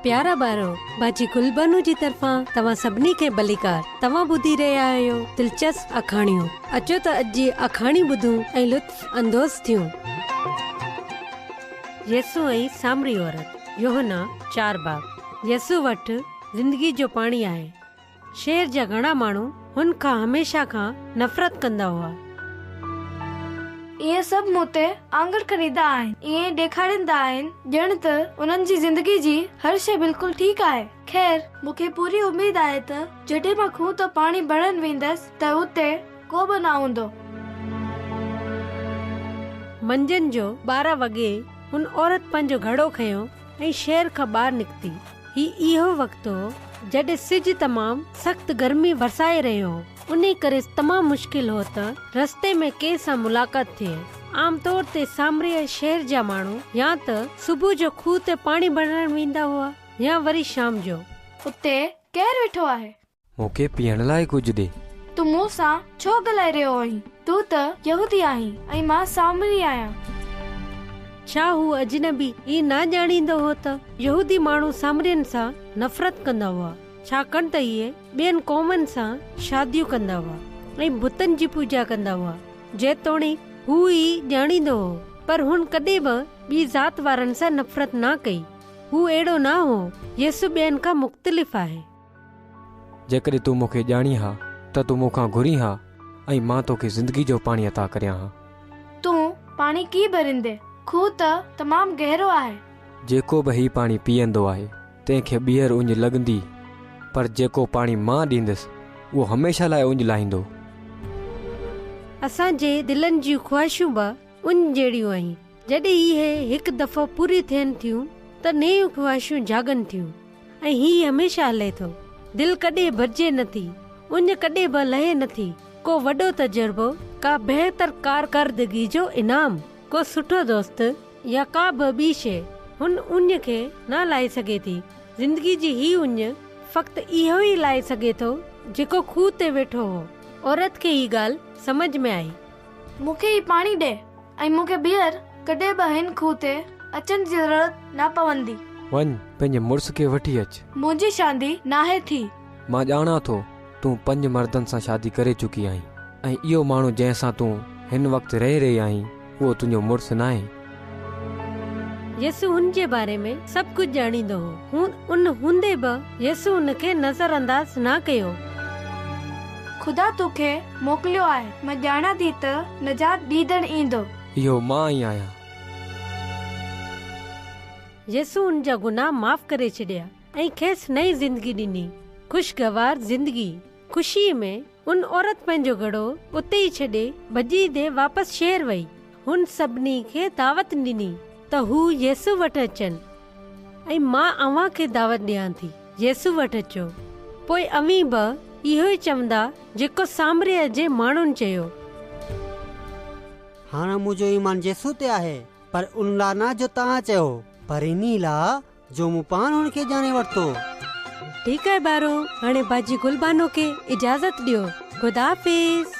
پيارا ٻارو، باجي گلبانو جي طرفان توهان سڀني کي ڀليڪار. توهان ٻڌي رهيا آهيو دلچسپ آکاڻيون. اچو ته اڄ جي آکاڻي ٻڌون ۽ لطف اندوز ٿيون. يسوع ۽ سامري عورت، يوحنا چار باب. يسوع وٽ زندگي جو پاڻي آهي. شهر جا گهڻا ماڻهو هن کان هميشه کان نفرت ڪندا هئا. اهي سڀ مون تي آڱر کڻيندا آهن، ائين ڏيکاريندا آهن ڄڻ ته انهن جي زندگي جي هر شيء بلڪل ٺيڪ آهي. خير، مون کي پوري اميد آهي ته جڏهن مان کوهه تان پاڻي ڀرڻ ويندس ته اتي ڪو به نه هوندو. منجهند جو 12 وڳي هن عورت پنهنجو گهڙو کنيو ۽ شهر کان ٻاهر نڪتي. هي اهو وقت هو جڏهن سج تمام سخت گرمي وسائي رهيو هو، انهي ڪري تمام مشڪل هو ته رستي ۾ ڪنهن سان ملاقات ٿئي. عام طور تي سامريه شهر جا ماڻهو يا ته صبح جو کوهه تي پاڻي ڀرڻ ويندا هئا يا وري شام جو. اتي ڪير ويٺو آهي؟ مون کي پيئڻ لاء ڪجهه ڏي. تون مون سان ڇو ڳالهائي رهيو آهين؟ تون ته يهودي آهين ۽ مان سامري آهيان. ڇا هو اجنبي هي نه ڄاڻيندو هو ته يهودي ماڻهو سامرين سان نفرت ڪندا هئا، ڇاڪاڻ ته اهي ٻين قومن سان شاديون ڪندا هئا ۽ بتن جي پوڄا ڪندا هئا. جيتوڻيڪ هو هي ڄاڻيندو هو، پر هن ڪڏهن به ٻي ذات وارن سان نفرت نه ڪئي. هو اهڙو نه هو. يسوع ٻين کان مختلف آهي. جيڪڏهن تون مون کي ڄاڻين ها ته تون مون کان گهرين ها ۽ مان توکي زندگي جو پاڻي عطا ڪريان ها. تون پاڻي ڪيئن ڀريندين؟ کوهه ته تمام گهرو آهي. جيڪو به هي پاڻي پيئندو آهي، تنهن کي ٻيهر اڃ لڳندي، پر جيڪو پاڻي مان ڏيندس، اهو هميشه لاء اڃ لاهيندو. اسان جي دلن جون خواهشون به اڃ جهڙيون آهن. جڏهن اهي هڪ دفعو پوريون ٿين ٿيون ته نيون خواهشون جاڳن ٿيون. ۽ هي هميشه هلي ٿو. دل ڪڏهن ڀرجي نه ٿي. اڃ ڪڏهن به لهي نه ٿي. ڪو وڏو تجربو، ڪا بهتر ڪارڪردگي جو انعام، ڪو سٺو دوست يا ڪا به ٻي شيء هن اڃ کي نه لاهي سگهي ٿي. زندگي جي هي اڃ فقط اهو ئي لاهي سگهي ٿو جيڪو کوهه تي ويٺو هو. عورت کي هي ڳالهه سمجهه ۾ آئي. مون کي هي پاڻي ڏي ۽ مون کي ٻيهر ڪڏهن به هن کوهه تي اچڻ جي ضرورت نه پوندي. وڃ، پنهنجي مڙس کي وٺي اچ. منهنجي شادي ناهي ٿي. مان ڄاڻان ٿو، تون پنج مردن سان شادي ڪري چڪي آهين ۽ اهو ماڻهو جنهن سان تون هن وقت رهي رهي آهين، اهو تنهنجو مڙس ناهي. يسوع هن جي باري ۾ سڀ ڪجهه ڄاڻيندو هو. ان هوندي به يسوع هن کي نظرانداز نه ڪيو. خدا توکي موڪليو آهي. مان ڄاڻان ٿي ته نجات ڏيندڙ ايندو. اهو مان ئي آهيان. يسوع هن جا گناهه معاف ڪري ڇڏيا ۽ کيس نئين زندگي ڏني، خوشگوار زندگي. خوشيء ۾ ان عورت پنهنجو گهڙو اتي ئي ڇڏي ڀڄيندي واپس شهر وئي. هن سڀني کي دعوت ڏني ته هو يسوع وٽ اچن ۽ مان اوهان کي دعوت ڏيان ٿي، يسوع وٽ اچو. پوء اوهين به اهو ئي چوندا جيڪو سامريه جي ماڻهن چيو. هاڻ منهنجو ايمان يسوع تي آهي، پر ان لاء نه جو توهان چيو، پر انهي لاء جو مون پاڻ هن کي ڄاڻي ورتو. ٺيڪ آهي ٻارو، هاڻي باجي گلبانو کي اجازت ڏيو. خدا حافظ.